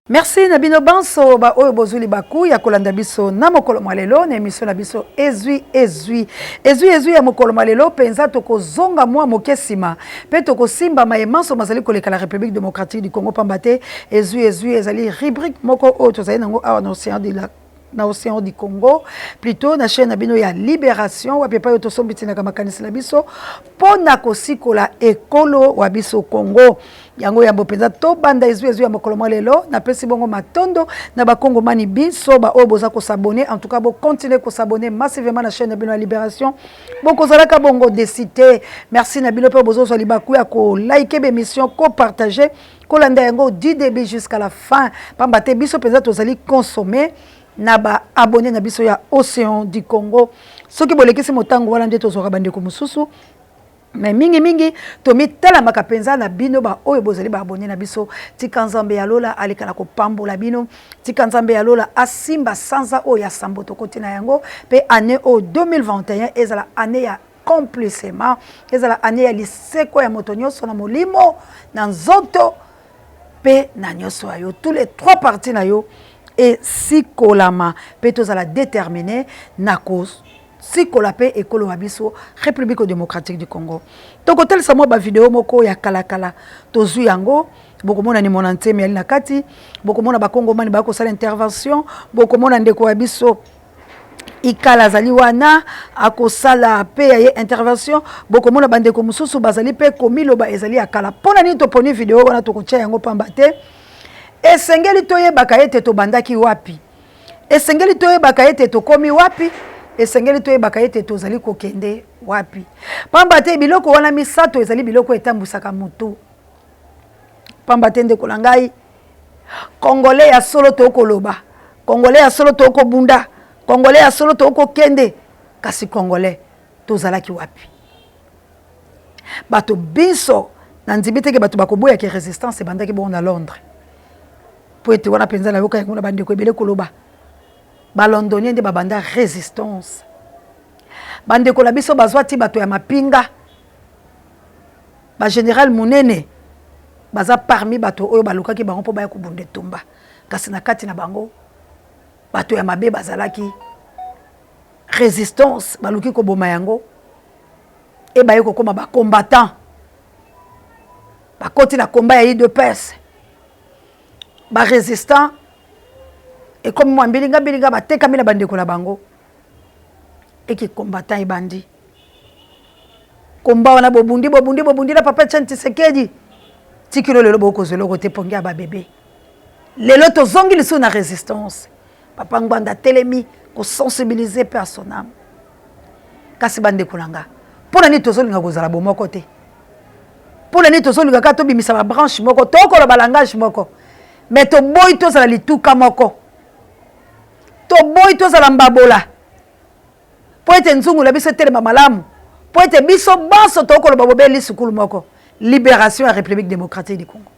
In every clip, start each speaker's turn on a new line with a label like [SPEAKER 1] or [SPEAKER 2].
[SPEAKER 1] Merci na bino banso ba oyo bozwi libaku ya kolanda biso na mokolo mwa lelo na emission na biso ezwi ezwi ezwi ezwi ya mokolo mwa lelo mpenza tokozonga mwa moke nsima mpe tokosimba maye manso mazali koleka na République démocratique du Congo pamba te ezwi ezwi ezali rubrique moko oyo tozali nango awa na océan de la na océan du Congo plutôt na chaîne na bino ya Libération wapi epai oyo tosombitinaka makanisi na biso mpo na kosikola ekolo wa biso Congo. Yango yambo mpenza tobanda ezwi ezwi ya mokolo mwa lelo, napesi bongo matondo na bakongomani binso baoyo boza kosabone. En tout cas bocontinue kosabone massivement na chaîne na bino ya Libération, bokozalaka bongo desi te. Merci na bino mpe bozozwa libaku ya kolike bemission, kopartage, kolanda yango du début jusqu'à la fin, pamba te biso mpenza tozali consommer na ba abonné na biso ya Océan du Congo. Soki bolekisi motango wana nde tozwaka bandeko mosusu, mais mingi mingi tomitalamaka mpenza na bino baoyo bozali baabone na biso. Tika Nzambe ya lola aleka na kopambola bino, tika Nzambe ya lola asimba sanza oyo ya sambo tokoti na yango, mpe année oyo 2021 ezala année ya accomplissement, ezala année ya liseko ya moto nyonso na molimo, na nzoto mpe na nyonso ya yo, tous les trois parties na yo esikolama, mpe tozala déterminé na kosikola mpe ekolo ya biso République démocratique du Congo. Tokotalisa mwa bavideo moko ya kalakala tozwi yango, bokomona Nimona Ntemi ali na kati, bokomona bakongomani bakosala intervention, bokomona ndeko ya biso Ikala azali wana akosala mpe ya ye intervention, bokomona bandeko mosusu bazali mpe komiloba. Ezali ya kala. Mpo na nini toponi video wana? Tokotia yango pamba te esengeli toyebaka ete tobandaki wapi, esengeli toyebaka ete tokomi wapi, esengeli toyebaka ete tozali kokende wapi, pamba te biloko wana misato ezali biloko etambwisaka motu. Pamba te ndeko na ngai Congolais ya solo tokoloba, Congolais ya solo tokobunda, Congolais ya solo tokokende, kasi Congolais tozalaki wapi? Bato biso na ndimi teke bato bakoboyaki résistance ebandaki bongo na Londres, po ete wana mpenza nayoka yango na bandeko ebele koloba balondonien nde babanda résistance. Bandeko na biso bazwa ti bato ya mapinga, bagénéral monene baza parmi bato oyo balukaki bango mpo baya kobunda etumba, kasi na kati na bango bato ya mabe bazalaki. Résistance baluki koboma yango, e baye kokóma bacombattant, bakoti na komba ya UDPS, barésistant ekomi mwa mbilinga mbilinga, batekami na bandeko na bango, eki combattant ebandi komba wana. Bobundi, bobundi, bobundi na papa Etienne Tshisekedi tikilo lelo bokozwa eloko te, pongi ya babebe. Lelo tozongi lisusu na résistance, papa Ngbanda atelemi kosensibiliser mpe à son âme. Kasi bandeko na nga, mpo na nini tozolinga kozala bomoko te? Mpo na nini tozolinga kaka tobimisa babranche moko, tokoloba langage moko, mais toboyi tozala lituka moko, toboyi tozala mbabola mpo ete nzungu na biso etelema malamu, mpo ete biso banso tokoloba bobeli sukulu moko, libération ya République démocratique du Congo,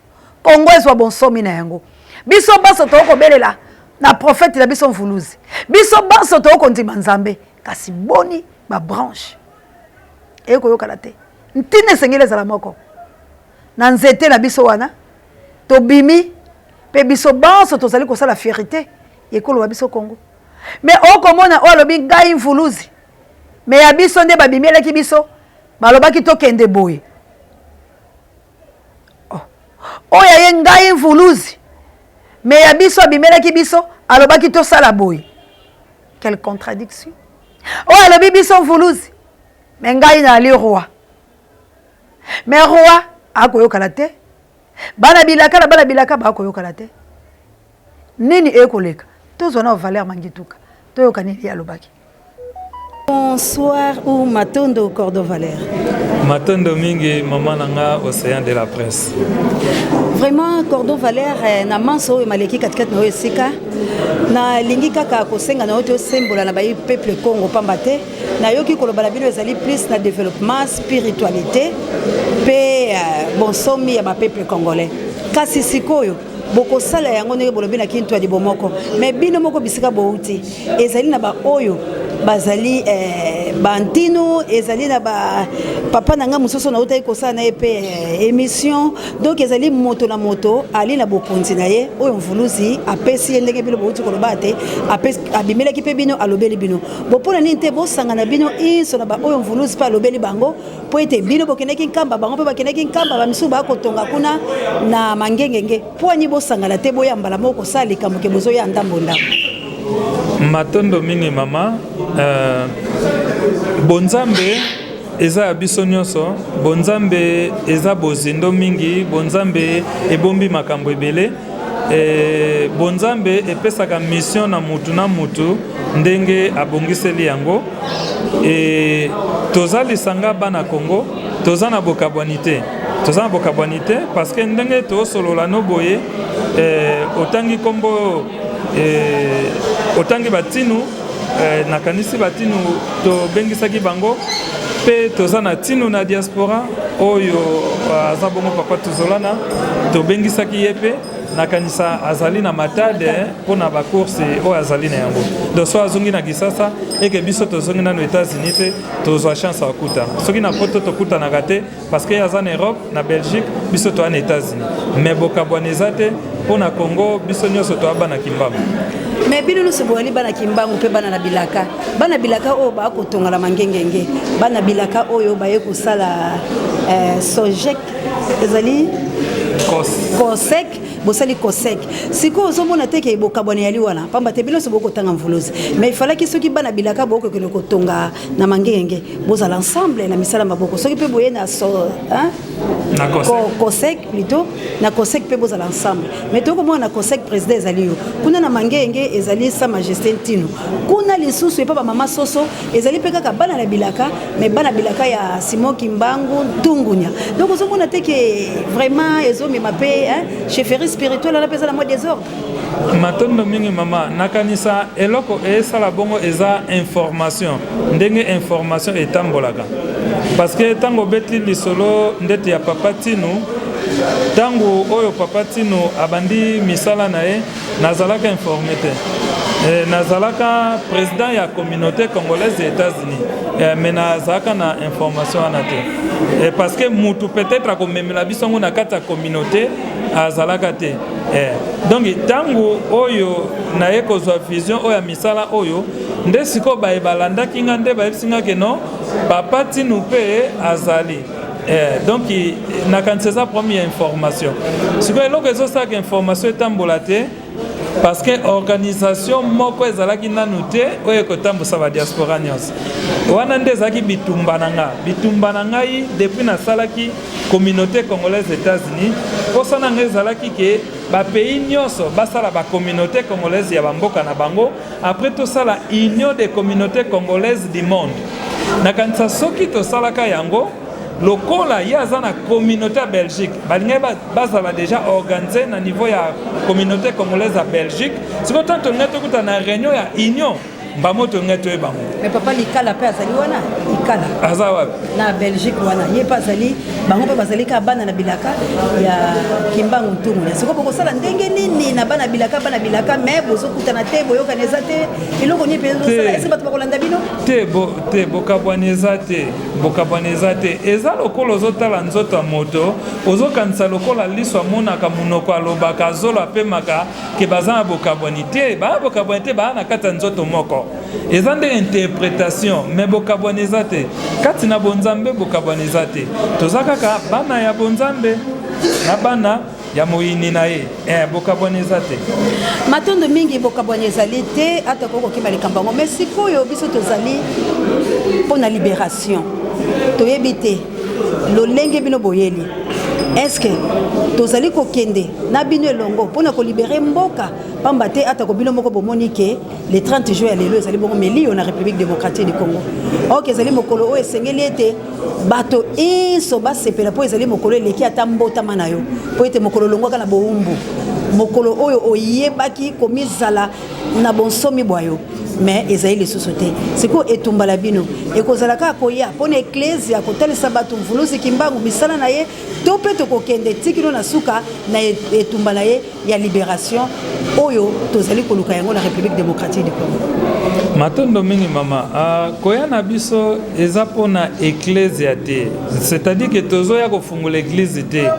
[SPEAKER 1] Congo ezwa bonsomi na yango. Biso banso tokobelela na prophète na biso Mvuluzi, biso banso tokondima Nzambe, kasi boni babranche ekoyokana te? Ntina esengeli ezala moko na nzete na biso wana tobimi, mpe biso banso tozali kosala fierté ekoloba biso Congo. Mais okomona oyo alobi ngai Mvuluzi, mais ya biso nde babimielaki biso, balobaki tokende boye. Oh. Oyo aye ngai Mvuluzi, mais ya biso abimelaki biso, alobaki tosala boye. Quelle contradiction! Oyo alobi biso Mvuluzi, mais ngai naali roi, mais roi akoyokana te, bana bilaka na bana bilaka bakoyokana te. Nini ekoleka? Tozwa na Valère Mangituka, toyoka nini alobaki. Bonsoir ou matondo, Cordo Valère.
[SPEAKER 2] Matondo mingi, mama nanga Océan de la presse.
[SPEAKER 1] Vraiment Cordo Valère, na manso oyo maleki katikati na oyo esika, nalingi kaka kosenga na yo te osembola na bayi peuple Congo, pamba te nayoki koloba na bino ezali plus na développement, spiritualité mpe bonsomi ya bapeuple congolais. Kasi sikoyo bokosala yango ndenge bolobi na Kintu ya libomoko, mais bino moko bisika bouti ezali na baoyo Bazali eh, bantino, ezali na ba papa na ngai mosusu nautaki kosala na ye mpe eh, émission. Donc ezali moto na moto ali na bokonzi na ye oyo mvuluzi apesi ye, ndenge bino bouti koloba te, abimelaki mpe bino, alobeli bino. Bo mpona nini te bosangana bino inso na baoyo mvuluzi mpe alobeli bango, mpo ete bino bokendaki Nkamba, bango mpe bakendaki Nkamba, bamisusu bakotonga kuna na Mangengenge? Mpo ani bosangana te, boya mbala moko kosala likambo ke bozoya ndambo ndambo?
[SPEAKER 2] Matondo mingi, mama. Bonzambe eza ya biso nyonso. Bonzambe eza bozindo mingi, bonzambe ebombi makambo ebele. Bonzambe epesaka mission na mutu na mutu ndenge abongiseli yango. Toza lisanga bana Congo, toza na bokabwani te, toza na bokabwani te, parce que ndenge tosolola no boye, otangi nkombo, otangi batinu, nakanisi batinu tobengisaki bango mpe. Toza na tinu na diaspora oyo aza bongo papa Tuzolana, tobengisaki ye mpe. Nakanisa azali na Matadi mpona bacourse oyo azali na yango. Donc so azongi na Kisasa, eke biso tozongi nano États-Unis te, tozwa chance ya kokutana. Soki na Poto tokutanaka te, parce que ye aza na Europe, na Belgique, biso toza na États-Unis. Mais bokabwana eza te. Mpo na Congo, biso nyonso toya bana Kimbangu.
[SPEAKER 1] Mais bino nyonso boyali bana Kimbangu mpe bana na bilaka, bana bilaka oyo bakotonga na Mangengenge, bana bilaka oyo baye kosala sojek, ezali Kosek, bosali Kosek. Sikoyo ozomona te ke bokabwana yali wana, pamba te bino nyonso bokotanga mvuluzi? Mais ifalaki soki bana bilaka bokokende kotonga na Mangengenge, bozala ensemble na misala maboko. Soki mpe boye na so, hein?
[SPEAKER 2] Na
[SPEAKER 1] Kosek plutôt, na Kosek mpe bozala ensemble. Mais tokomona na Kosek président ezali yo, kuna na Mangenge ezali Sa Majesté Ntino, kuna lisusu epa bamama soso ezali mpe kaka bana na bilaka, mais bana bilaka ya Simon Kimbangu Ntungunya. Donc ozomona te ke vraiment ezomema mpe chefferie spirituelle wana mpe eza na mwa désordre?
[SPEAKER 2] Matondo mingi, mama. Nakanisa eloko esala bongo eza information, ndenge information etambolaka, parce que ntango obeti lisolo ndeti ya papa Tinu, ntango oyo papa Tinu abandi misala na ye, nazalaka informé te. Nazalaka président ya communauté congolaise ya États-Unis, mais nazalaka na information wana te, parce que mutu peut-être akomemela biso yango na kati ya communauté azalaka te. Donc ntango oyo naye kozwa vision oyo ya misala oyo, nde sikoyo baye balandaki nga nde bayebisi nga ke non, papa Tinu mpe azali. Donc nakanisi eza problème ya information. Sikoyo eloko ezosalaka information etambola te, parce que organisation moko ezalaki nanu te oyo ekotambusa badiaspora nyonso wana. Nde ezalaki bitumba na nga, bitumba na ngai depuis nasalaki communauté congolaise États-Unis. Mposa na ngai ezalaki ke bapays nyonso basala bacommunauté congolaise ya bamboka na bango, après tosala Union des communautés congolaises du monde. Nakanisa soki tosalaka yango, lokola ye aza na communauté ya Belgique, balingaki bazala déjà organisé na niveau ya communauté congolaise ya Belgique. Sikoyo ntango tolingai tokuta na réunion ya union, mbamo tolingai toyeba yango.
[SPEAKER 1] Mais papa Likala mpe azali wana, Likala.
[SPEAKER 2] Aza wapi?
[SPEAKER 1] Na Belgique wana. Ye mpe azali, bango mpe bazali kaka bana na bilaka ya Kimbangu Ntungu. Sikoyo bokosala ndenge nini na bana bilaka, bana bilaka, mais bozokutana te, boyokana eza te? Eloko nini mpe ezosala ese bato bakolanda bino?
[SPEAKER 2] Te, bo, te, bokabwani eza te, bokabwani eza te. Eza lokola ozotala nzoto ya moto, ozokanisa lokola liso amonaka, monoko alobaka, zolo apemaka, ke baza na bokabwani te. Baa bokabwani te, baa na kati ya nzoto moko. Eza nde interprétation, mais bokabwani eza te. Kati na bonzambe bokabwani eza te. Toza kaka bana ya bonzambe na bana ya moyini na ye. Bokabwani eza te.
[SPEAKER 1] Matondo mingi. Bokabwani ezali te, ata kokokima likambo yango. Mais sikoyo biso tozali mpo na libération. Toyebi te lolenge bino boyeli, est-ce tozali kokende na bino elongo mpona kolibérer mboka? Pamba te atako bino moko bomoni ke le 30 juin ya lelo ezali bongo melio na République démocratique du Congo, ok, ezali mokolo oyo esengeli ete bato inso basepela, mpo ezali mokolo eleki ata mbotama na yo, mpo ete mokolo olongwaka na bowumbu, mokolo oyo oyebaki komizala na bonsomi bwa yo. Mais ezali lisusu te. Sikoyo etumba na bino ekozala kaka koya mpo na eklezia kotalisa bato Mvuluzi Kimbangu misala na ye, to mpe tokokende ti kino na suka na etumba na ye ya liberation oyo tozali koluka yango na Republique democratique du Congo?
[SPEAKER 2] Matondo mingi mama. Koya na biso eza mpona eklezia te, c'est-à-dire que tozoya kofungola eglize te,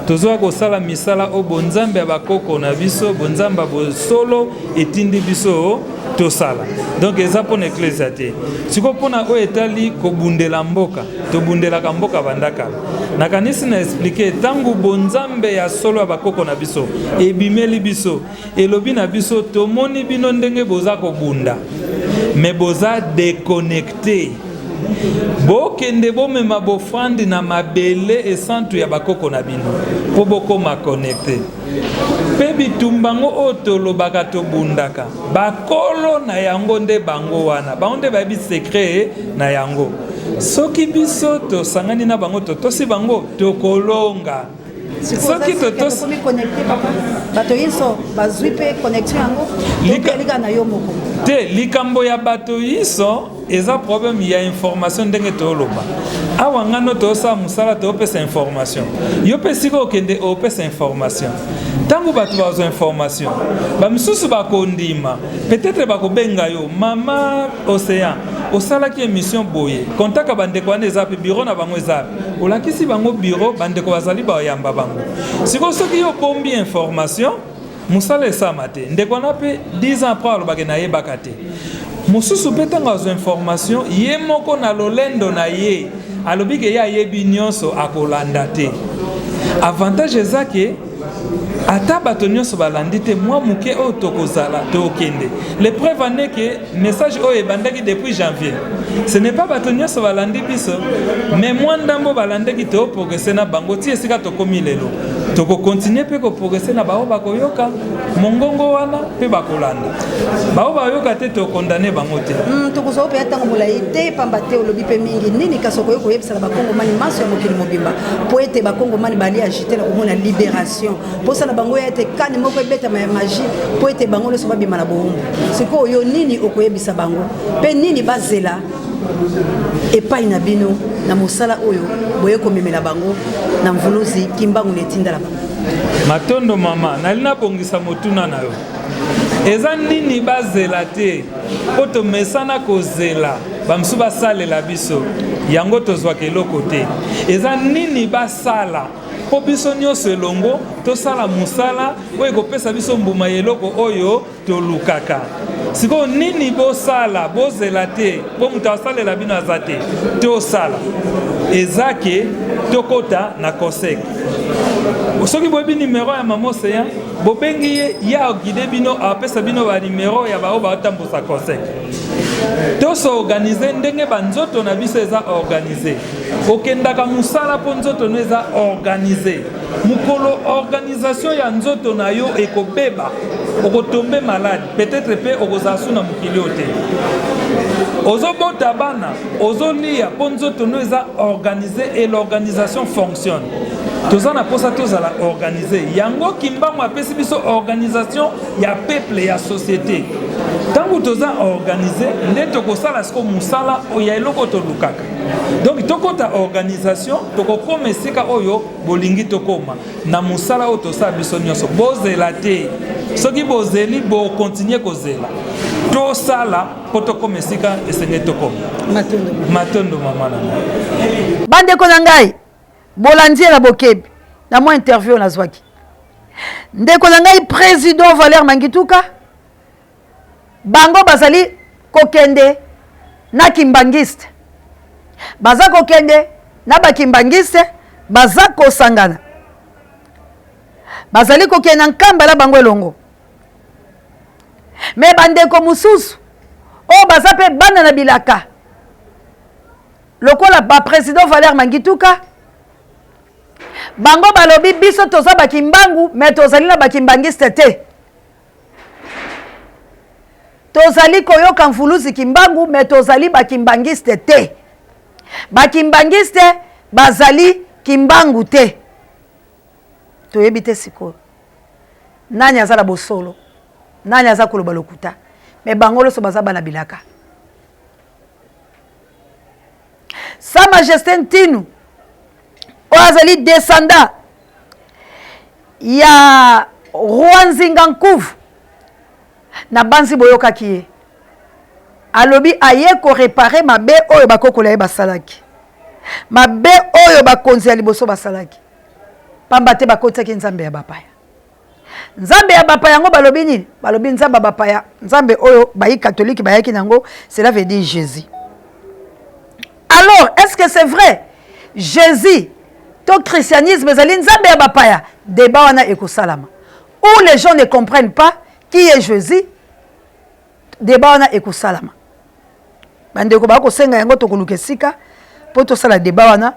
[SPEAKER 2] tozoya kosala misala oyo bonzambe ya bakoko na biso, bonzambe ya bosolo etindi biso tosala. Donc eza mpona eklezia te. Sikoyo mpona oyo etali kobundela mboka, tobundelaka mboka banda kala. Nakanisi na expliquer, ntango bonzambe ya solo ya bakoko na biso ebimeli biso, elobi na biso: tomoni bino ndenge boza kobunda, mais boza déconnecté, bokende bomema bofrande na mabele esantu ya bakoko na bino mpo bokóma connecté. Mpe bitumba ngo oyo tolobaka tobundaka, bakolo na yango nde bango wana, bango nde bayebi secret na yango. Soki biso tosangani na bango, totosi bango, tokolonga.
[SPEAKER 1] Soki totosi connecté, papa, bato nyonso bazwi mpe connexion yango, tokelika na yo moko?
[SPEAKER 2] Te, likambo ya bato nyonso eza problème ya information. Ndenge tooloba awa, ngano toosala mosala, toopesa information, yo mpe sika okende opesa information. Ntango bato bazwa information, bamisusu bakondima, peut-être bakobenga yo: "Mama Océan, osalaki émission boye, kontaka bandeko wana, eza mpe bureau na bango eza." Olakisi bango bureau, bandeko bazali, bayamba bango. Sikoyo soki yo obombi information, mosala esama te. Ndeko wana mpe 10 ans après alobaki nayebaka te. Mosusu mpe, ntango azwa information, ye moko na lolendo na ye alobi ke ye ayebi nyonso, akolanda te. Avantage eza ke ata bato nyonso balandi te, mwa moke oyo tokozala, tokende. Le preuve en est que message oyo ebandaki depuis janvier, ce n'est pas bato nyonso balandi biso, mais mwa ndambo balandaki. Toprogresse na bango ti esika tokomi lelo. Tokokontinue mpe koprogresse na bao bakoyoka mongongo wana mpe bakolanda. Bao bayoka te, tokondane bango te.
[SPEAKER 1] Tokozwa mpe ntango molai te, pamba te olobi mpe mingi. Nini kasi okoki koyebisaka bakongomani maso ya mokili mobimba, mpo ete bakongomani bali agité na komona libération? Mposa na bango ya ete kani moko ebetama ya magie mpo ete bango nyonso babima na bowumbu. Sikoyo yo, nini okoyebisa bango mpe nini bazela epai na bino na mosala oyo boye komemela bango na Mvuluzi Kimbangu na etindala bango?
[SPEAKER 2] Matondo mama. Nali nabongisa motuna na yo. Eza nini bazela te, mpo tomesana kozela bamosusu basalela biso yango, tozwaka eloko te. Eza nini basala mpo biso nyonso elongo tosala mosala oyo ekopesa biso mbuma ya eloko oyo tolukaka? Sikoyo nini bosala? Bozela te, mpo moto asalela bino aza te. Tosala eza ke tokɔta na COSEC. Soki boyebi nimero ya mama Océan, bobengi ye, ye aguide bino, apesa bino banimero ya baoyo baotambusa COSEC. Tosorganize ndenge banzoto na biso eza organisé. Okendaka mosala mpo nzoto no eza organisé. Mokolo organisation ya nzoto na yo ekobeba, okotombe malade, peut-être mpe okozala su na mokili oyo te. Ozobota bana, ozolia mpo nzoto no eza organisé et l'organisation fonctionne. Toza na mposa tozala organisé. Yango Kimbangu apesi biso organisation ya peuple, ya société. Ntango toza organisé nde tokosala siko mosala ya eloko tolukaka. Donc tokɔta organisation, tokokóma esika oyo bolingi tokóma na mosala oyo tosala biso nyonso. Bozela te. Soki bozeli, bokontinue kozela. Tosala mpo tokóma esika esengeli tokóma.
[SPEAKER 1] Matondo.
[SPEAKER 2] Matondo mama na ngai.
[SPEAKER 1] Bandeko na ngai, bolandi ye na bokebi na mwa interview oyo nazwaki ndeko na ngai président Valère Mangituka. Bango bazali kokende na kimbangiste, baza kokende na bakimbangiste, baza kosangana, bazali kokende na nkamba na bango elongo. Mais bandeko mosusu oyo baza mpe bana na bilaka lokola baprésident Valère Mangituka, bango balobi: biso toza bakimbangu, mais tozali na bakimbangiste te. Tozali koyoka Mvuluzi Kimbangu, mais tozali bakimbangiste te. Bakimbangiste bazali Kimbangu te. Toyebi te sikoyo nani aza na bosolo, nani aza koloba lokuta. Mais bango loso baza bana bilaka. Sa Majesté Ntinu oyo azali descendant ya roi Nzinga Nkuvu, nabanzi boyokaki ye alobi aye koréparer mabe oyo bakokola ye basalaki, mabe oyo bakonzi ya liboso basalaki, pamba te bakotisaki nzambe ya bapaya. Nzambe ya bapaya yango balobi nini? Balobi nzambe ya bapaya, nzambe oyo bayi catholique bayaki nango, cela veut dire Jésus. Alors, est ce que c'est vrai, Jésus to christianisme ezali nzambe ya bapaya? Débat wana ekosalama où les gens ne comprennent pas qui est Jésus. Débat wana ekosalama, bandeko bakosenga yango. Tokoluka esika mpo tosala débat wana,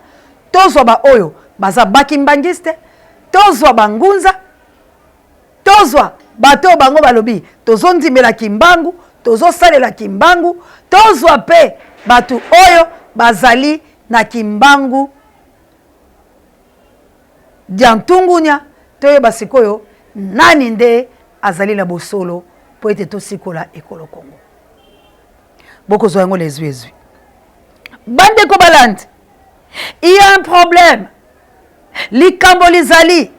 [SPEAKER 1] tozwa baoyo baza bakimbangiste, tozwa bangunza, tozwa bato oyo bango balobi tozondimela Kimbangu, tozosalela Kimbangu, tozwa mpe bato oyo bazali na Kimbangu dia ntungunya. Toyeba sikoyo nani nde azali na bosolo mpo ete tosikola ekolo Kongo. Bokozwa yango na ezwi ezwi. Bandeko balandi, il y a un problème, likambo lizali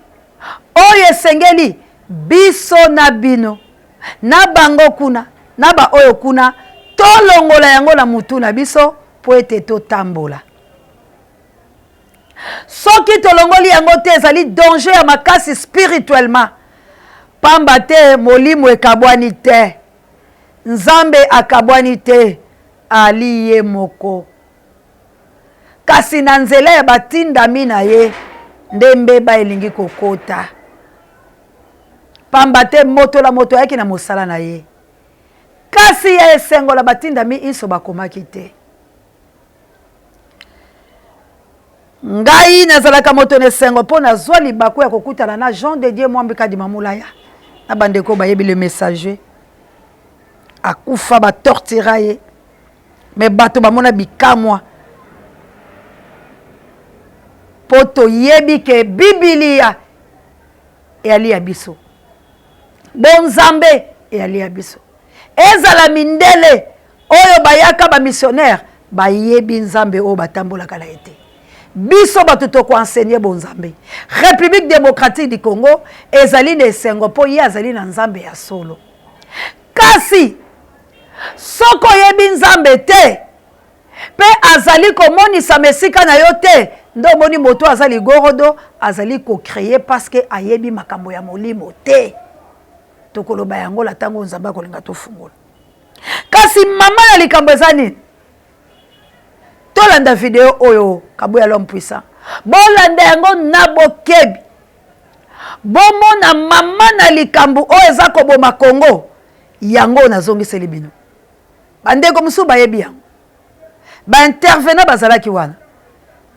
[SPEAKER 1] oyo esengeli biso na bino na bango kuna na baoyo kuna tolongola yango na mutu na biso mpo ete totambola. Soki tolongoli yango te, ezali danger ya makasi spirituellement, pamba te molimo ekabwani te, Nzambe akabwani te, ali ye moko. Kasi na nzela ya batindami na ye nde mbeba elingi kokota, pamba te moto na moto ayaki na mosala na ye. Kasi ya esengo na batindami inso bakomaki te. Ngai nazalaka moto na esengo mpo nazwa libaku ya kokutana na Jean de Dieu Mwambi Kadima Mulaya na bandeko bayebi le messager. Akufa, batortira ye, mais bato bamona bikamwa, mpo toyebi ke Bibilia eyali ya biso, bonzambe eyali ya biso. Ezala mindele oyo bayaka bamissionnaire, bayebi Nzambe oyo batambolaka na ye te. Biso bato tokoenseigner bonzambe. République démocratique du Congo ezali na esengo mpo ye azali na Nzambe ya solo. Kasi soki oyebi Nzambe te mpe azali komonisama esika na yo te, nde omoni moto aza ligorodo, azali kocréer parce que ayebi makambo ya molimo te. Tokoloba yango la ntango Nzambe akolinga tofungola. Kasi mama ya likambo eza nini? Tolanda video oyo, Kabuya l'homme puissant. Bolanda yango na bokebi, bomona mama na likambo oyo eza koboma Kongo. Yango nazongiseli bino, bandeko mosusu bayebi yango, baintervenant bazalaki wana.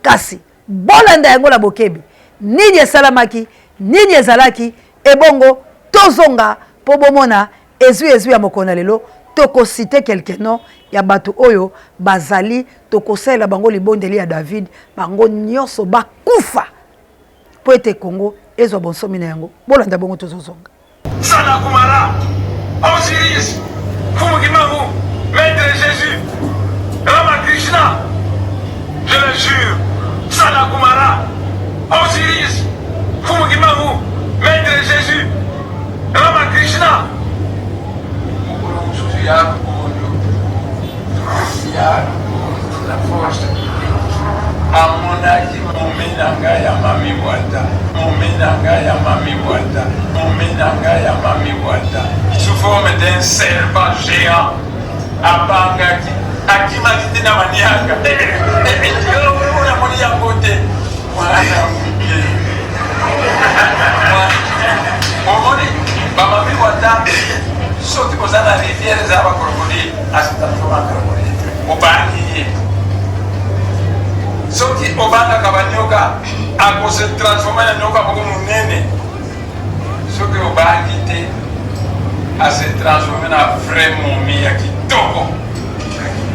[SPEAKER 1] Kasi bolanda yango na bokebi, nini esalamaki, nini ezalaki. Ebongo tozonga mpo bomona ezwi ezwi ya mokolo na lelo. Tokociter quelques noms ya bato oyo bazali, tokosalela bango libondeli ya David, bango nyonso bakufa mpo ete Kongo ezwa bonsomi na yango. Bolanda bongo, tozozonga.
[SPEAKER 3] Sana Kumara, Osiris, Fumukimangu, Maître Jésus, Rama Krishna, je le jure, Sana Kumara, Osiris, Fumukimangu, Maître Jésus, Rama Krishna. Mokolo mosusu ya oyo ya la force amonaki momi na ngai ya mami bwata, momi na ngai ya mami bwata, momi na ngai ya mami bwata sous forme d'un serpent géant. Abangaki, akimaki te na maniaka. Namoni yango te, mwana moke. Omoni bamami bwata, soki boza na rivière, eza bacrocodile, azotransformer crocodile. Obangi ye, soki obangaka banyoka, akose transformer na nyoka moko monene. Soki obangi te, ase transformer na vrai momi ya kitoko.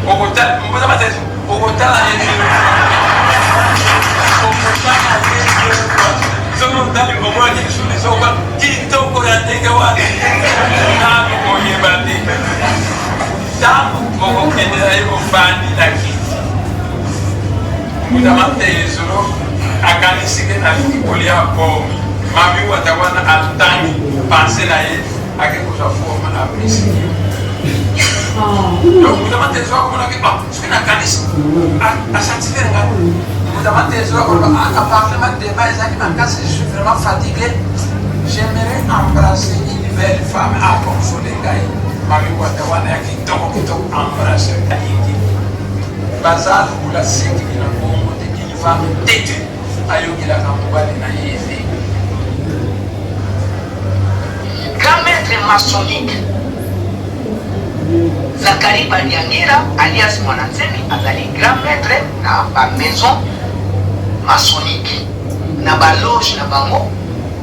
[SPEAKER 3] Okotala ye, okotala ye. Soki otali, omonaki lisusu soka kitoko ya ndenge wana, nanu koyeba te. Ntango bokokende na ye bofandi na kiti, mbuta Mantezolo akanisi ke nalingi kolia pomme. Mami Wata wana atangi pense na ye, ake kozwa forme apesi ye. Donc mbuta Mantezolo akomonaki, ah, soki nakanisi asatisfaire ngai. Mbuta Mantezolo akoloba, ah, na parlement débat ezalaki makasi, je suis vraiment fatigué, j'aimerais embrasser une belle femme akonsole ngai. Mami Wata wana ya kitoko kitoko embrasser alingi baza lokola sekili na bongo te. Une femme têtue ayokelaka mobali na ye te.
[SPEAKER 4] Grand maître maçonnique Zacharie Badiangira alias Mwana Nsemi azali grand maître na ba maison maçonnique, na ba loge na bango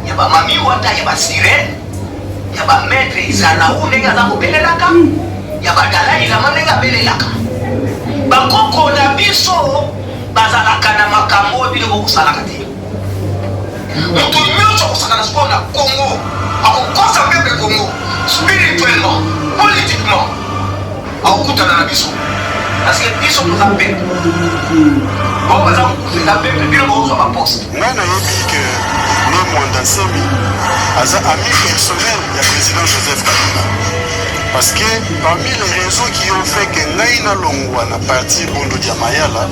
[SPEAKER 4] ya ba mami wata, ya ba sirène, ya ba maître Izalaou ndenge aza kobelelaka, ya ba Dalai Lama ndenge abelelaka. Bakoko na biso bazalaka na makambo oyo bino bokosalaka te. Moto nyonso akosakana sikoyo na Congo, akokosa peuple Congo spirituellement, politiquement, akokutana na biso parce que biso toza peuple. Bango baza kokufa, eza peuple, bino bokozwa baposte.
[SPEAKER 5] Ngai nayebi ke Ne Muanda Nsemi aza ami personnel ya président Joseph Kabila, parce que parmi les raisons qui ont fait que ngai nalongwa na parti Bundu dia Mayala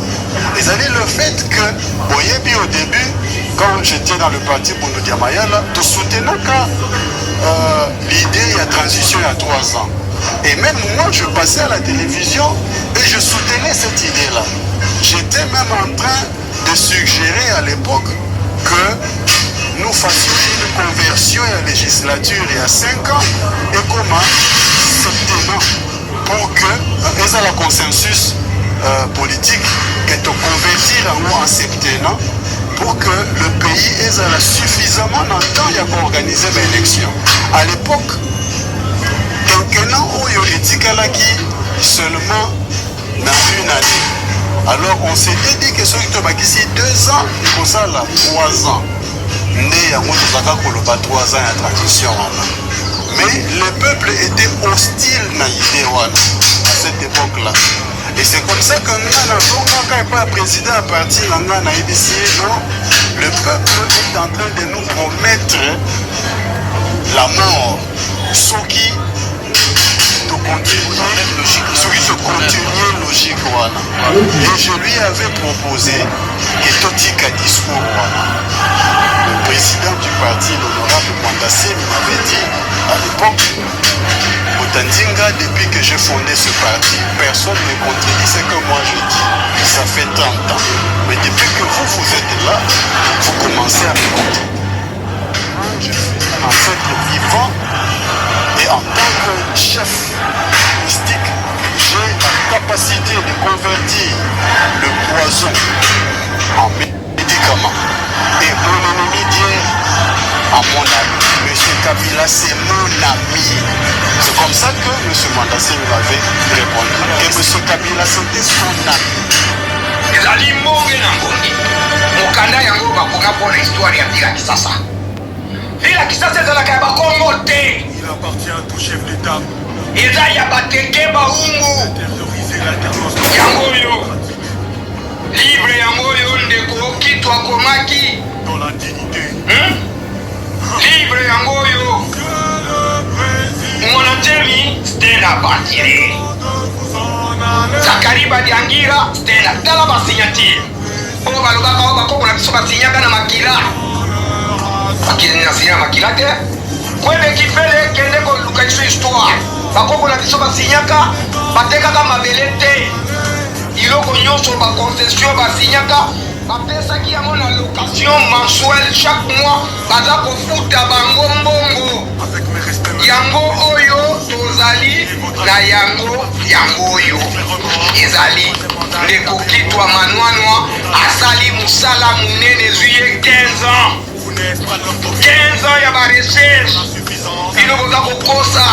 [SPEAKER 5] ezali le fait que boyebi, au début, quand j'étais dans le parti Bundu dia Mayala, tosoutenaka l'idée ya transition ya 3 ans, et même moi, je passais à la télévision et je soutenais cette idée-là. J'étais même en train de suggérer à l'époque que nous fassions une conversion à la législature il y a 5 ans et comment septennat pour que eza la consensus politique que de convertir yango en septennat pour que le pays ezala suffisamment dans le temps ya koorganiser baélection. À l'époque, quinquennat oyo etikalaki seulement na une année. Alors on s'était dit que soki tobakisi 2 ans, ekozala 3 ans. Nde yango tozalaka koloba 3 ans ya transition wana. Mais le peuple était hostile na idée wana à cette époque là et c'est comme ça que nga nazongaka epai ya président ya parti na nga, nayebisi ye: non, le peuple est en train de nous promettre la mort soki tocontinue, soki tocontinue logique wana. Et je lui avais proposé que totika discours wana. Le président du parti, l'honorable Muanda Nsemi, m'avait dit à l'époque: Mutandinga, depuis que j'ai fondé ce parti, personne ne contredit ce que moi je dis. Ça fait 30 ans. Mais depuis que vous, vous êtes là, vous commencez à me contredire. Je suis un ancêtre vivant et en tant que chef mystique, j'ai la capacité de convertir le poison en médicament et mon ennemi d'hier en mon ami. Monsieur Kabila, c'est mon ami. C'est comme ça que Monsieur Muanda Nsemi m'avait répondu. Que Monsieur Kabila, c'était son ami.
[SPEAKER 4] Ezali mbonge na ngongi. Mokanda yango bakoka mpona histoire ya ville ya Kisasa. Ville ya Kisasa ezalaka ya Bakongo te.
[SPEAKER 6] Il appartient à tout chef d'État
[SPEAKER 4] Eza ya Bateke Baumbu.
[SPEAKER 6] d'intérioriser l'alternance.
[SPEAKER 4] Yango oyo livre, yango oyo ndeko Kitu akomaki.
[SPEAKER 6] Dans la dignité.
[SPEAKER 4] Livre yango oyo.
[SPEAKER 6] Monsieur le Président,
[SPEAKER 4] Muanda Nsemi, c'est un aventurier.
[SPEAKER 6] de vous en aller.
[SPEAKER 4] Zacharie Badiangira, c'est un. Tala basignature oyo balobaka oyo bakoko na biso basignaka na makila. Bakili na makila te. Kwebe kifele, kende koluka biso histoire. Bakoko na biso basignaka, batekaka mabele te. Biloko nyonso, baconcession basignaka, bapesaki yango na location mensuelle. Chaque mois baza kofuta bango mbongo.
[SPEAKER 6] Avec mes respects,
[SPEAKER 4] Yango oyo tozali na yango, yango oyo ezali ndeko Kitwa Manwanwa asali mosala monene. Ezwi ye 15 ans.
[SPEAKER 6] Vous n'êtes pas l'homme d'aucune
[SPEAKER 4] 15 ans ya barecherche.
[SPEAKER 6] Insuffisance.
[SPEAKER 4] Bino boza kokosa.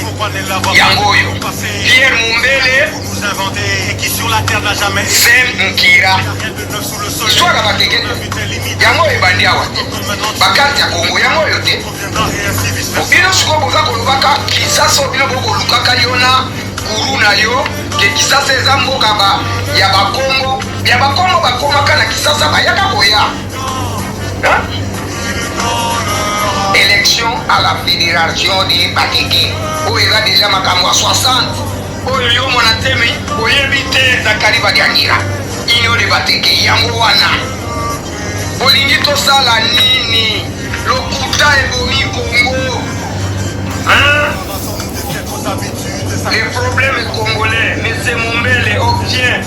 [SPEAKER 6] Pourquoi ne l'avoir
[SPEAKER 4] Yango oyo
[SPEAKER 6] passé?
[SPEAKER 4] Pierre Mumbele.
[SPEAKER 6] Vous nous inventez et qui sur la terre n'a jamais
[SPEAKER 4] Sem Nkira.
[SPEAKER 6] rien de neuf sous le soleil.
[SPEAKER 4] Histoire ya Bateke te. Yango oyo ebandi awa te. Bakarte ya Kongo yango oyo te.
[SPEAKER 6] Viendra et ainsi vice versa.
[SPEAKER 4] Bino sikoyo boza kolobaka Kisasa, bino bokolukaka yo na gourou na yo ke Kisasa eza mboka ba ya bakongo ya bakongo bakomaka na Kisasa bayaka koya hein? Élection à la fédération de Bateke oyo eza deja makambo ya 60 oyo yo mwana temi oyebi te Zakari Badiangira union de Bateke yango wana bolingi tosala nini lokuta ebomi Congo hein? Les problèmes congolais, M. Mombele obtient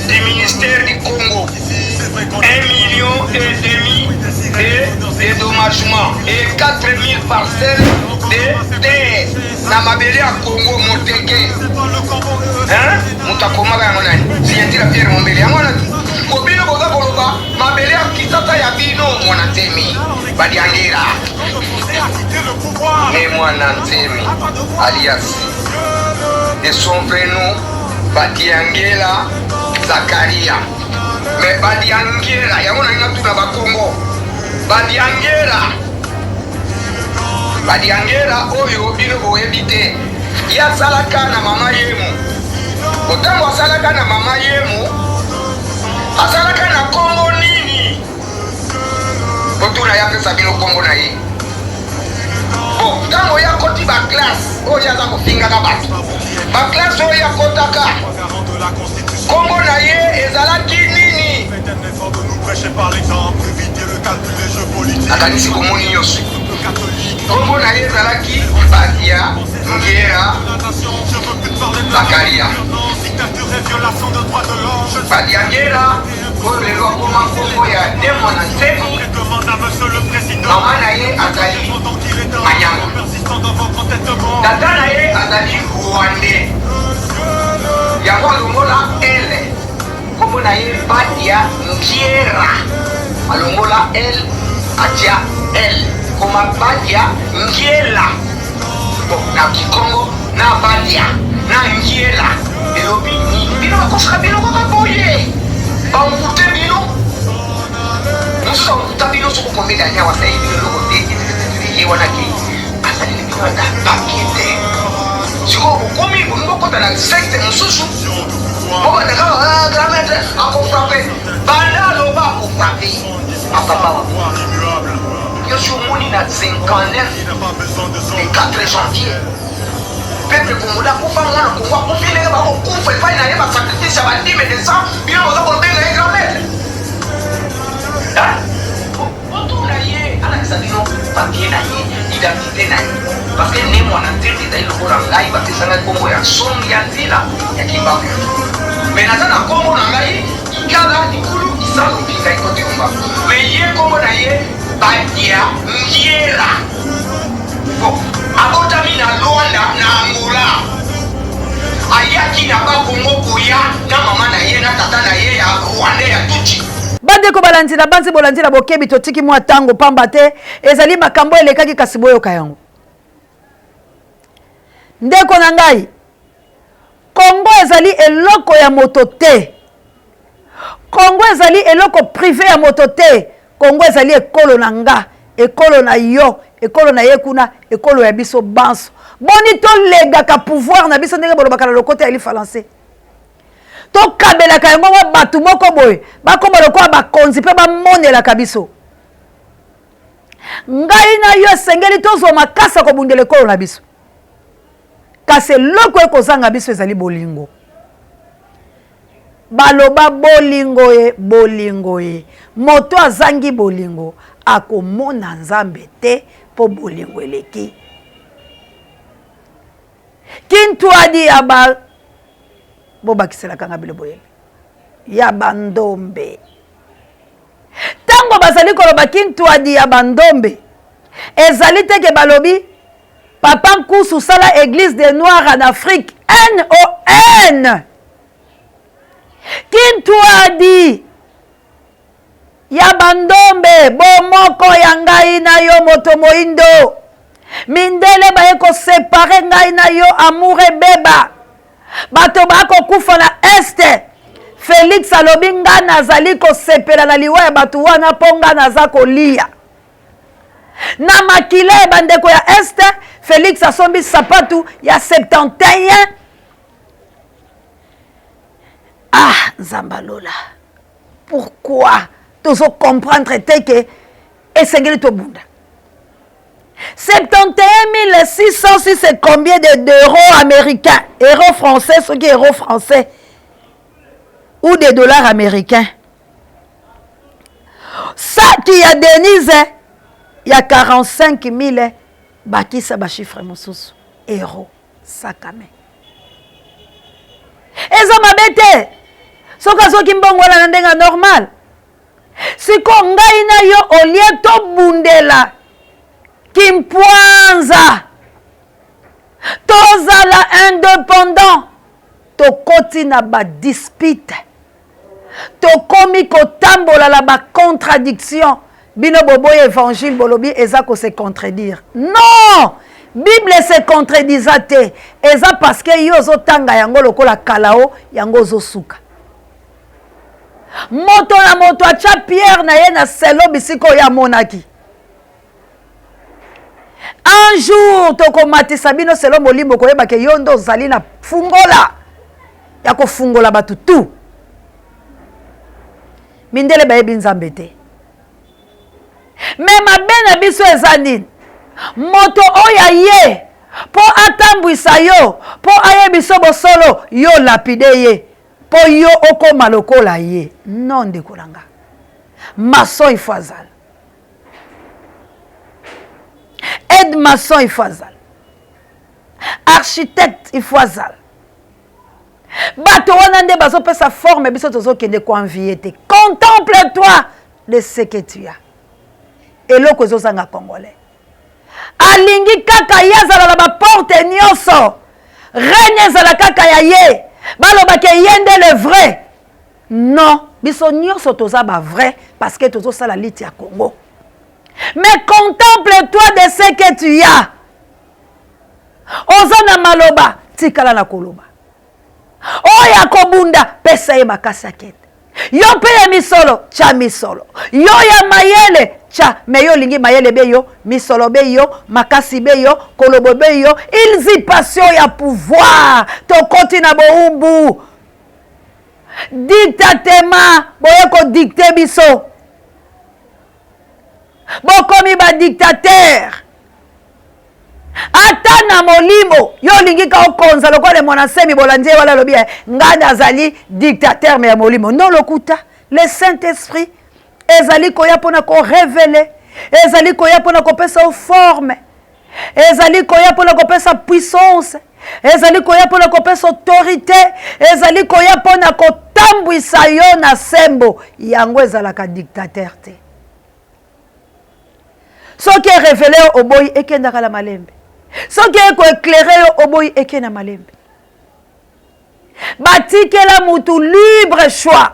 [SPEAKER 4] du ministère du Congo 1 million et demi de dédommagement et 4000 parcelles de terre na mabele ya Congo moteke. Hein? Moto akomaka yango nani? Signature ya Pierre Mombele yango wana ko bino boza koloba mabele ya Kisasa ya bino mwana Ntemi badiangela ne mwana Ntemi alias de son vrai nom Badiangela Zakaria. Mais Badiangela yango nalingi natuna bakongo Badiangela Badiangela oyo bino boyebi te ye asalaka na mama yemo otango asalaka na mama yemo asalaka na kombo nini botuna ye apesa bino kombo na ye bo ntango ye akoti baklasse oyo ye aza kofingaka bato baklasse oyo ye akotaka kombo na ye ezalaki nini nakanisi bomoni nyonso kombo na ye ezalaki badia ngera zakaria badia ngera oyo lelo akoma nkombo ya Ne Muanda Nsemi. Mama na ye azali Manyanga, tata na ye azali Rwandais. Yango alongola L, nkombo na ye Badia Ngiera, alongola L atia L, koma Badia Ngiela. Bon, na Kikongo na Badia na Ngiela elobi nini? Bino bakosaka bino kaka boye, bangute bino mosusu anguta bino soko komela nyawa asaleli bino eloko te, ye wana ke asaleli bino ata papier te. Sikoyo bokomi bolingi bokota na secte mosusu, bobanda kaka ah, grand maître akofrape, banda aloba akofrape apapa yo si omoni na 59 Le 4 janvier peuple congolais akufa mwana kongo akufi ndenge bakokufa epai na ye basacrifice ya badime de sang bino boza kobenga ye grand maître botuna ye alakisa bino papier na ye identité na ye parce que ne mwana nzembe ezali lokola ngai bapesa ngai nkombo ya songi ya nzela ya kimbangu me naza na nkombo na ngai ikala likulu isalo mpika ikote yomba me ye nkombo na ye Badia Ngiera. Bon, abotami na Luanda na Angola. Ayaki na Bakongo koya na mama na ye na tata na ye ya Rwandais ya Tutsi.
[SPEAKER 1] Bandeko balandi na banzi bolandi na bokebi totiki mwa ntango pamba te ezali makambo elekaki kasi boyoka yango. Ndeko na ngai, Congo ezali eloko ya moto te. Congo ezali eloko prive ya moto te. Congo ezali ekolo na nga, ekolo na yo, ekolo na ye kuna, ekolo ya biso banso. Boni tolegaka pouvoir na biso ndenge bolobaka na lokota ya lifalanse. Tokabelaka yango mwa bato moko boye bakoma lokola bakonzi mpe bamonelaka biso. Ngai na yo esengeli tozwa makasi ya kobundela ekolo na biso. Kasi eloko ekozanga biso ezali bolingo. Baloba bolingo ye, bolingo ye. Moto azangi bolingo akomona Nzambe te mpo bolingo eleki. Kintuadi ya ba bobakiselaka nga bino boyebi ya bandombe. Ntango bazali koloba kintuadi ya bandombe ezali te ke balobi Papa Nkusu sala eglise des noirs en Afrique N-O-N Kintuadi ya bandombe bomoko ya ngai na yo moto moindo mindele baye kosepare ngai na yo amour ebeba bato bakokufa na este Felix alobi ngai nazali kosepela na liwa ya bato wana mpo ngai naza kolia na makila ya bandeko ya est. Felix asombi sapatu ya 71. Ah Nzambe alola, pourquoi tozo comprendre te ke esengeli tobunda? 71 606, c'est combien de d'euros américains, euros français, soki euros français ou des dollars américains? Saki ya Denise ya 45 000, bakisa bachiffre mosusu, euro sakame eza mabe te soki azoki mbongo wana na ndenge normal. Siko ngai na yo, olie tobundela kimpwanza, tozala indépendant, tokoti na badispute, tokomi kotambola na bacontradiction. Bino boboyi évangile, bolobi eza kose contredire. Non, Bible se contredisa te. Eza parce que yo ozotanga yango lokola kalao, yango ozosuka. Moto na moto atya pierre na ye na selo bisika oyo amonaki. Un jour tokomatisa bino selo molimo, koyeba ke yo nde ozali na fungola ya kofungola bato tu. Mindele bayebi Nzambe te. Me mabe na biso eza nini? Moto oyo aye mpo atambwisa yo, mpo ayebiso bosolo, yo lapide ye mpo yo okóma lokola ye. Non, ndeko na nga, maçon il faut azala aide maçon, il faut azala architecte, il faut azala. Bato wana nde bazopesa forme. Biso tozokende koenvie te. Contemple toi de ce que tu as. Eloko ezozanga Congolais, alingi kaka ye azala na baporte nyonso, règne ezala kaka ya ye, balobaka ye nde le vrai. Non, biso nyonso toza bavrai parce que tozosala lutte ya Congo. Mais contemple toi de ce que tu as. Oza na maloba, tikala na koloba. Oyo akobunda, pesa ye makasi akende. Yo mpe ya misolo, tya misolo. Yo ya mayele, tya. Me yo olingi mayele be yo, misolo be yo, makasi be yo, kolobo be yo, usurpation ya pouvoir. Tokoti na bowumbu, dictatement. Boye kodicte biso, bokomi badictateur ata na molimo. Yo olingi ka okonza lokola Mwana Nsemi. Bolandi ye wana, alobi ngai nazali dictateur me ya molimo. Non, lokuta. Le Saint Esprit ezali koya mpona korévéler, ezali koya mpona kopesa yo forme, ezali koya mpona kopesa puissance, ezali koya mpona kopesa autorité, ezali koya mpona kotambwisa yo na sembo. Yango ezalaka dictateur te. Soki erévéler yo, oboyi, ekendaka na malembe. Soki ekoéclairer yo, oboyi, eke na malembe. Batikela mutu libre choix.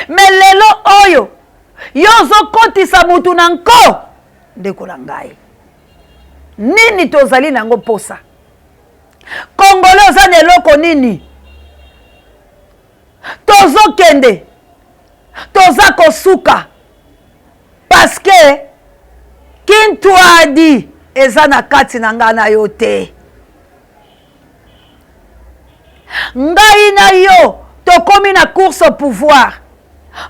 [SPEAKER 1] Me lelo oyo yo ozokotisa mutu na nko. Ndeko na ngai, nini tozali nango mposa? Congolais oza na eloko nini? Tozokende, toza kosuka parce que kintwadi eza na kati na ngai na yo te. Ngai na yo tokomi na course au pouvoir,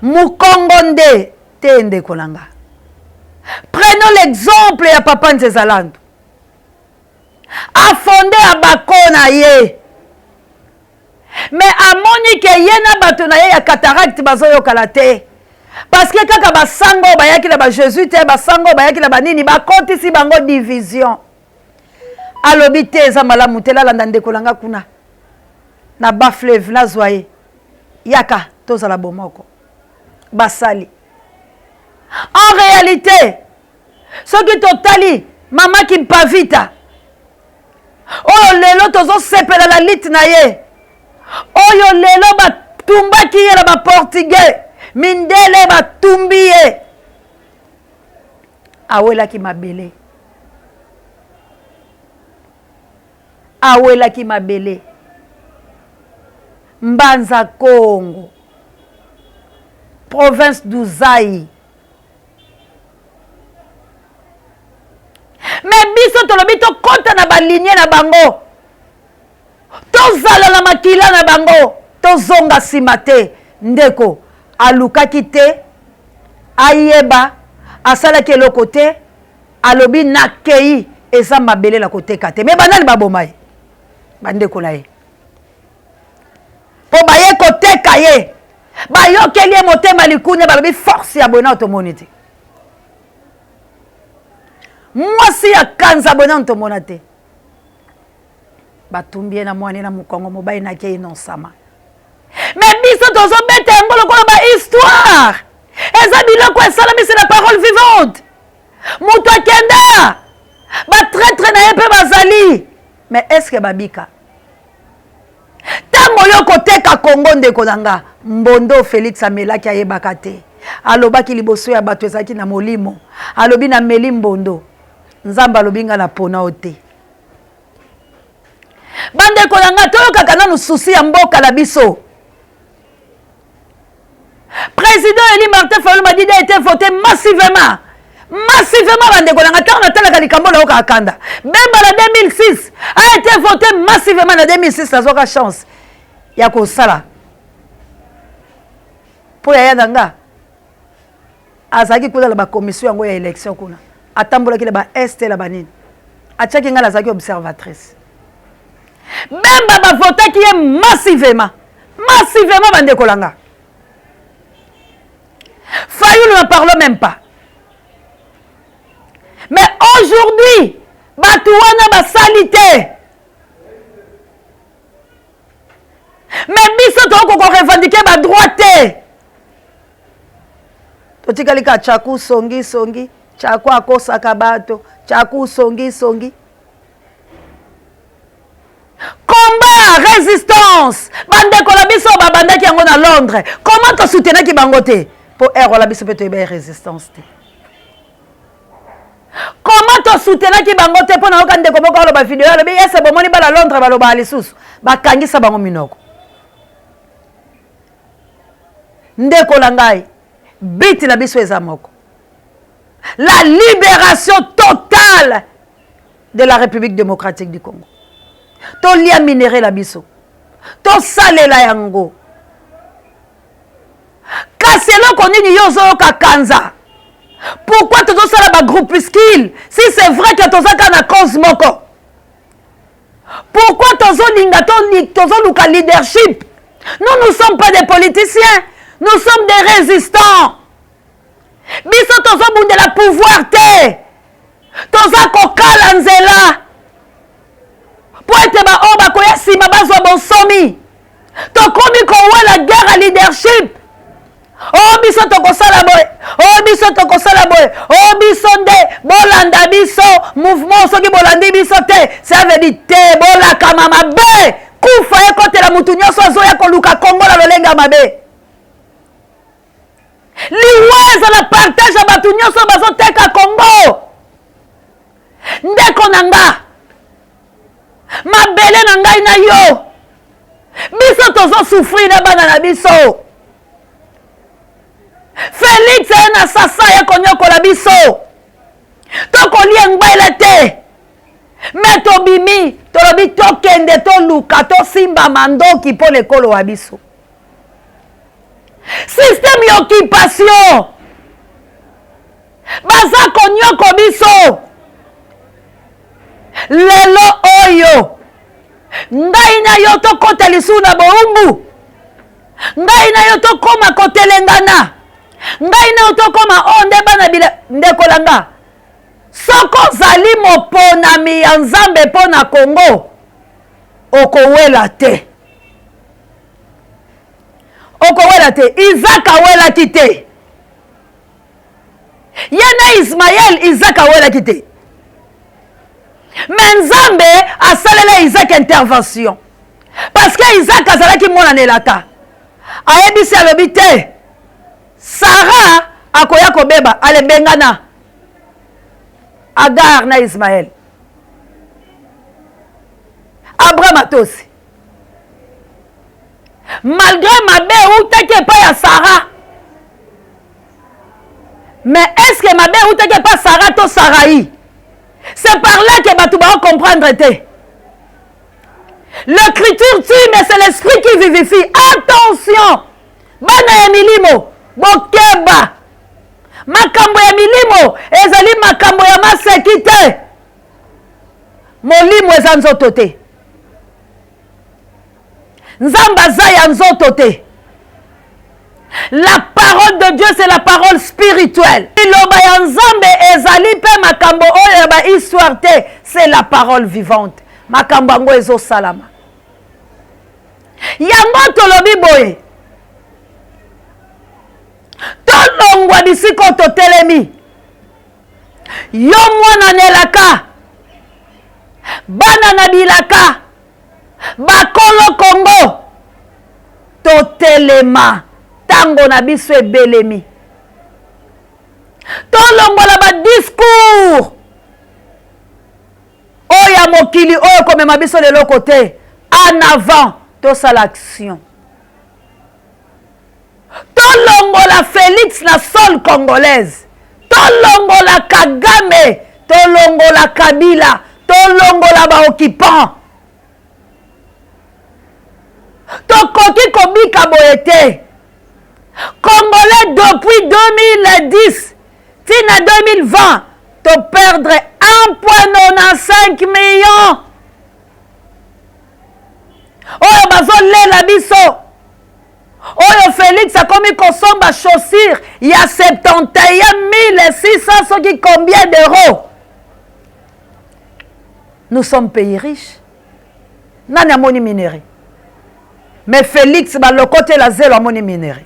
[SPEAKER 1] mokongo nde te. Ndeko na nga, prenons l'exemple ya papa Nzezalandu. Afonde abako na ye, me amoni ke ye na bato na ye ya cataracte bazoyokana te, parce que kaka basango oyo bayaki na bajésuite, basango oyo bayaki na banini, bakotisi bango division. Alobi te, eza malamu te. Lalanda ndeko na nga kuna na bafleuve, nazwa ye, yaka tozala bomoko. Basali en réalité, soki totali mama Kimpavita oyo lelo tozosepela na lutte na ye, oyo lelo batumbaki ye na baportugais, mindele batumbi ye, awelaki mabele, awelaki mabele Mbanza Congo, province d'Uzai. Me biso tolobi tokɔta na baligne na bango. Tozala na makila na bango, tozonga nsima te. Ndeko alukaki te ayeba, asalaki eloko te, alobi nakei, eza mabele na koteka te. Me banani baboma ye? Bandeko na ye, mpo baye koteka ye, bayokeli ye motema likunya, balobi force ya boye nao tomoni te, mwasi ya kanza boye nano tomona te. Batumbi ye na mwana na mokongo, mobali nake innocemment. Me biso tozobeta yango lokola ba histoire, eza biloko esalami, c'est la parole vivante. Moto akenda, batraitre na ye mpe bazali, mais est ce que babika? Ntango yo koteka Kongo, ndeko na nga, mbondo Félix amelaki, ayebaka te, alobaki liboso ya bato, ezalaki na molimo, alobi nameli mbondo, Nzambe alobi nga na pona o te. Bandeko na nga, toyokaka nanu susi ya mboka na biso. Président élu Martin Fayulu Madidi a été voté massivement, massivement. Bandeko na nga, ntango natalaka likambo, nayokaka kanda. Bemba na 2006 a été voté massivement. Na 2006 nazwaka chance ya kosala mpo yaya na nga azalaki kuna na bacommission yango ya élection kuna, atambolaki na baeste na banini, atiaki ngai, nazalaki observatrice. Bemba bavotaki ye massivement, massivement. Bandeko na nga, Fayulu ne parle même pas. Mais aujourd'hui bato wana basali te, mais biso tokoki korevendiquer badroit te. Totikali ka tchaku songi songi, tchaku akosaka bato, tchaku songi songi. Combat, résistance, bandeko na biso babandaki yango na Londres. Comment tosoutenaki bango te? Mpo ere wana biso mpe toyeba résistance te. Comment tosoutenaki bango te? Mpo nayoka ndeko moko aloba video, alobi ese bomoni bana Londres balobaka lisusu, bakangisa bango minoko. Ndeko na ngai, biti na biso eza moko: la libération totale de la République démocratique du Congo. Tolia minerai na biso, tosalela yango. Kasi eloko nini yo ozoyoka kanza? Pourquoi tozosala bagroupuscule si c'est vrai que toza kaka na cause moko? Pourquoi tozolinga, tozoluka leadership? Nous ne sommes pas des politiciens, nous sommes des résistants. Biso tozobundela pouvoir te, toza kokala nzela mpo ete baoyo bakoya nsima bazwa bonsomi. Tokomi kowela guerre ya leadership. O biso tokosala boye, o biso tokosala boye, o biso nde bolanda biso mouvement. Soki bolandi biso te, ça veut dire te bolakama mabe, kufa ekotela mutu nyonso azoya koluka Kongo na lolenge ya mabe. Liwa ezala partage ya bato nyonso bazoteka Kongo. Ndeko na nga, mabele na ngai na yo, biso tozosouffrir na bana na biso. Félix aye na sasa ya konyokola biso, tokolia ngbele te. Me tobimi, tolobi tokende toluka, tosimba mandoki mpo na ekolo wa biso. Système ya occupation baza konyoko biso lelo oyo. Ngai na yo tokɔta lisusu na bowumbu, ngai na yo tokóma kotelengana, ngai na yo tokóma oyo nde bana bile. Ndeko na nga, soki ozali moponami ya Nzambe mpo na Kongo, okowela te, okowela te. Isaac awelaki te, ye na Ismael. Isaac awelaki te, me Nzambe asalela Isaac intervention parce que Isaac azalaki mwana na elaka. Ayebisi, alobi te Sara akoya kobeba, alebengana Agar na Ismael. Abraham atosi malgré mabe eutaki epai ya Sara. Mais est ce que mabe eutaki epai Sara to Sarai? C'est par là que bato baocomprendre te. L'écriture tue, mais c'est l'esprit qui vivifie. Attention! Bana ya milimo, bokeba! Makambo ya milimo ezali makambo ya maseki te. Molimo eza nzoto te. Nzambe aza ya nzoto te. La parole de Dieu, c'est la parole spirituelle. Liloba ya Nzambe ezali pe makambo oyo ya ba histoire te, c'est la parole vivante. Makambo yango ezosalama. Yango tolobi boye. Tolongwa bisika oyo totelemi. Yo mwana na elaka, bana na bilaka, Bakolo Congo totelema tango na biso ebelemi. Tolongola ba discours oyo ya mokili oyo komema biso leloko te. En avant tosala action. Tolongola Felix na sol congolaise. Tolongola Kagame, tolongola Kabila, tolongola ba occupants. Tokoki kobika boye te. Congolais depuis 2010 ti na 2020 to perdre 1.95 millions oyo bazolela biso oyo Felix akomi kosomba chaussure ya 71600 soki combien d'euros. Nous sommes pays riches. Nani amoni minerai? Mais Felix balokotela zelo amoni minerai.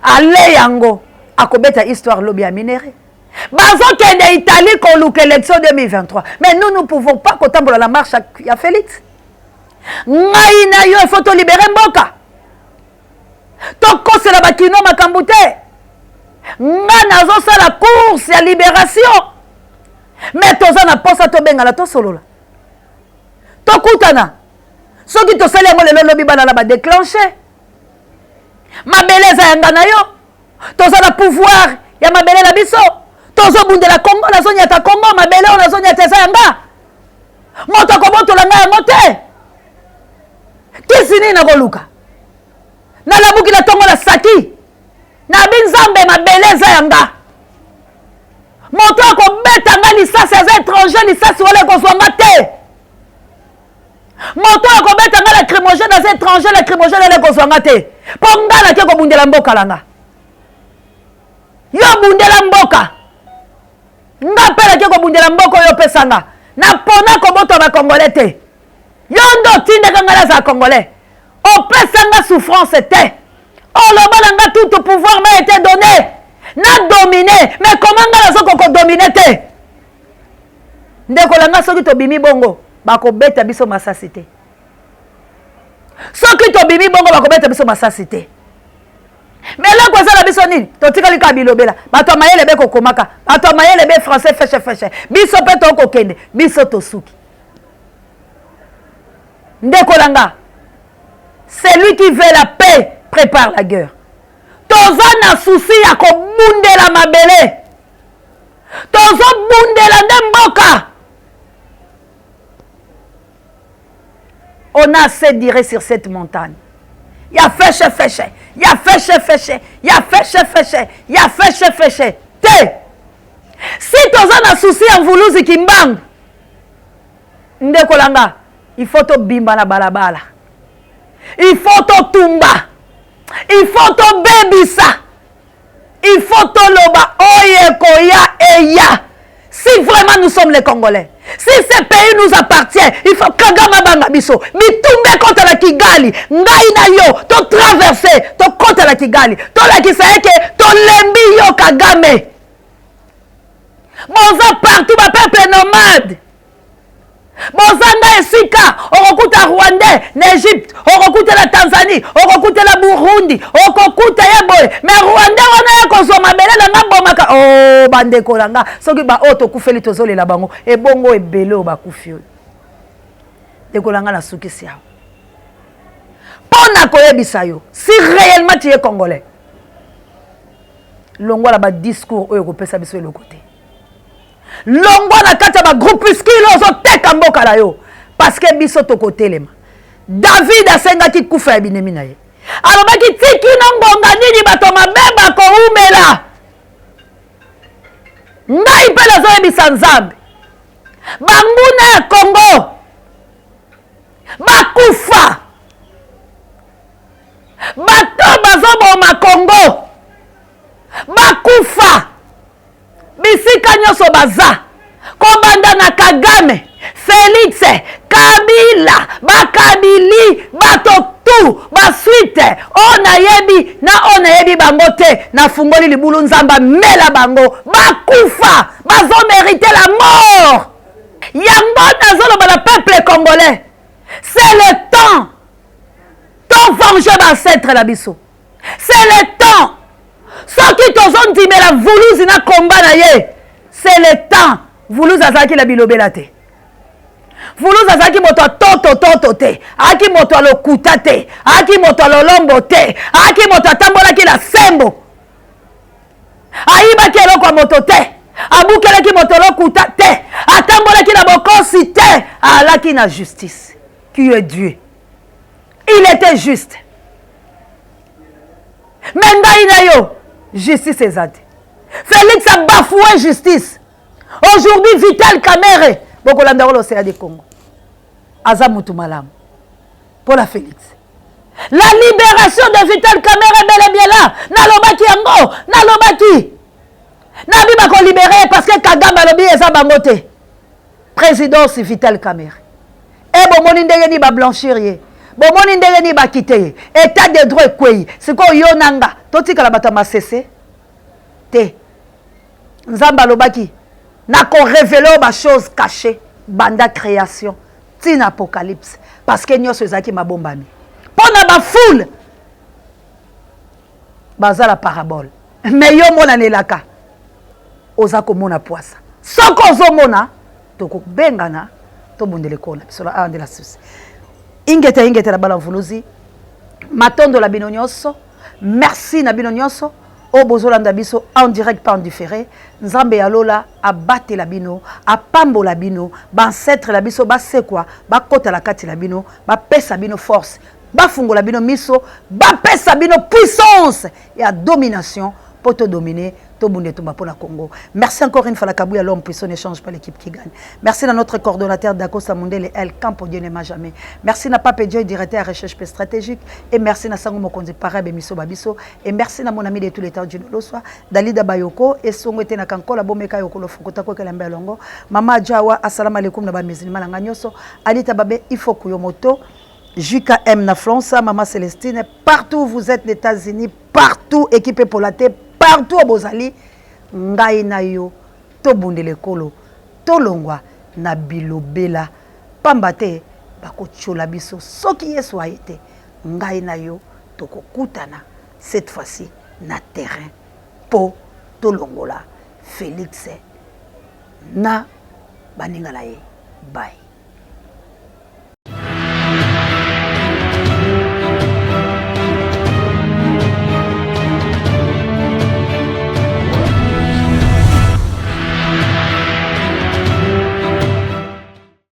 [SPEAKER 1] Ale yango akobeta histoire lobi ya minerai. Bazokende Italie koluka élection 2023. Mais nous ne pouvons pas kotambola la marche ya Felix. Ngai na yo il faut to libérer mboka. Tokosela bakino makambo te. Nga nazosala course ya libération. Mais toza na posa tobengana tosolola. Tokutana. Soki tosali yango lelo lobi bana na ba déclencher. Mabele eza ya nga na yo. Toza na pouvoir ya mabele na biso. Tozobundela Congo, nazonyata Congo, mabele oyo nazonyata eza ya nga. Moto akobotola ngai yango te. Kisi nini nakoluka? Nalamuki na tongo na saki. Nabi Nzambe mabele eza ya nga. Moto akobeta nga lisasi aza étranger, lisasi wana ekozwa nga te. Moto akobeta nga lacrymogène aza étranger, lacrymogène wana ekozwa nga te. Mpo nga nake kobundela mboka na nga. Yo bundela mboka. Nga mpe nake kobundela mboka oyo opesa nga. Napona kobotwa ba Congolais te. Yo nde otindaka nga nazala Congolais. Opesa nga souffrance te. Oloba na nga tout pouvoir m'a été donné. Na dominer, mais comment nga nazo koko dominer te? Ndeko na nga soki tobimi bongo bakobeta biso masasi te. Soki tobimi bongo bakobeta biso masasi te. Mais eloko eza na biso nini? Totikali kaka bilobela. Bato ya mayele be kokomaka, bato ya mayele be français feshe feshe. Biso pe tokokende, biso tosuki. Ndeko na nga, celui qui veut la paix prépare la guerre. Toza na souci ya kobundela mabele. Tozobundela nde mboka. On a assez duré sur cette montagne. Ya feshe feshe, ya feshe feshe, ya feshe feshe, ya feshe feshe. Te. Si toza na souci ya mvuluzi Kimbangu, ndeko na nga, il faut tobimba na balabala. Il faut totumba. Il faut tobebisa. Il faut toloba oyo ekoya eya. Si vraiment nous sommes les Congolais, si ce pays nous appartient, il faut Kagame abanga biso. Bitumba ekota na Kigali, ngai na yo to traverser, to kota na Kigali, tolakisa ye ke tolembi yo Kagame. Boza partout ba peuple nomade. Bozanga esika okokuta Rwandais na Egypte, okokuta na Tanzanie, okokuta na Burundi, okokuta ye boye. Mais Rwandais wana ye kozwa mabele na nga bomaka. Oh bandeko na nga, soki ba oyo tokufeli tozolela bango, ebongo ebele oyo bakufi oyo. Ndeko na nga nasukisi awa. Mpo na koyebisa yo, si réellement tu es congolais, longwa na ba discours oyo ekopesa biso eloko te. Longwa na kati ya ba groupuscule ozoteka mboka na yo. Parce que biso tokotelema. David asengaki kufa ya binemi na ye. Alobaki ti kino ngonga nini bato mabe bakowumela. Ngai mpe nazoyebisa Nzambe, banguna ya Congo bakufa, bato bazoboma Congo bakufa. Bisika nyoso baza, kobanda na Kagame, Felix, Kabila, ba Kabili, bato tout, ba suite, oyo nayebi na oyo nayebi bango te, nafungoli libulu Nzambe amela bango, bakufa, bazo merite la mort. Yango nazoloba na peuple congolais, c'est le temps to venger ba ancêtres na biso. C'est le temps. Soki tozondimela Vuluzi na combat na ye, c'est le temps. Vuluzi azalaki na bilobela te. Vuluzi azalaki moto ya toto toto te, ayaki moto ya lokuta te, ayaki moto ya lolombo te, ayaki moto atambolaki na sembo. Ayibaki eloko ya moto te, abukelaki moto lokuta te, atambolaki na bokosi te, alaki na justice qui est Dieu. Il était juste. Mais ngai na yo, justice eza te. Félix a bafoué justice. Aujourd'hui, Vital Kamerhe, bokolanda ngo l'océan du Congo. Aza mutu malamu. Pour la Félix. La libération de Vital Kamerhe bel et bien là. Nalobaki yango, nalobaki. Nabi bako libérer parce que Kagame alobi eza bango te. Présidence Vital Kamerhe. E bomoni ndenge nini ba blanchir ye. Bomoni ndenge nini ba kite ye. État de droit ekweyi. Sikoyo yo na nga totikala bato ya masese te. Nzambe alobaki nako révéler ba choses cachées banda création ti na apocalypse parce que nyonso ezalaki mabombami. Mpo na ba foule baza la parabole. Mais yo monanelaka oza komona pwasa. Soki ozomona tokobengana tobundela ekolo na biso la de la susi. Ingeta ingeta na bala mvuluzi. Matondo la bino nyonso. Merci na bino nyonso. Oyo bozolanda biso en direct pas en différé. Nzambe ya lola abatela bino, apambola bino, ba ancêtres na biso basekwa, bakota na kati na bino, bapesa bino force, bafungola bino miso, bapesa bino puissance ya domination po to dominer tobunda etumba mpo na Congo. Merci encore une fois la Kabouya, l'homme puissant ne change pas l'équipe qui gagne. Merci à notre coordonnateur Dakosa Mundele El Campo Dieu ne m'a jamais. Merci na Pape Dieu directeur ya recherche pe stratégique et merci na Sango Mokonzi Parabe Miso Babiso et merci na mon ami de tous les temps Dino Loswa Dalida Bayoko et Songo ete na Kankola Bomeka Yokolo Fokota Kokela Mbelongo Mama Jawa assalamu alaikum na ba musulman na nga nyoso Anita Babe il faut kuyomoto JKM na France, Maman Célestine, partout où vous êtes, les États-Unis, partout, équipe Polaté, partout au Bozali, ngai na yo, tobundela ekolo, tolongwa na bilobela, pamba te bakotiola biso soki Yesu aye te, ngai na yo tokokutana cette fois-ci na terrain po tolongola Felix na baninga na ye. Bye.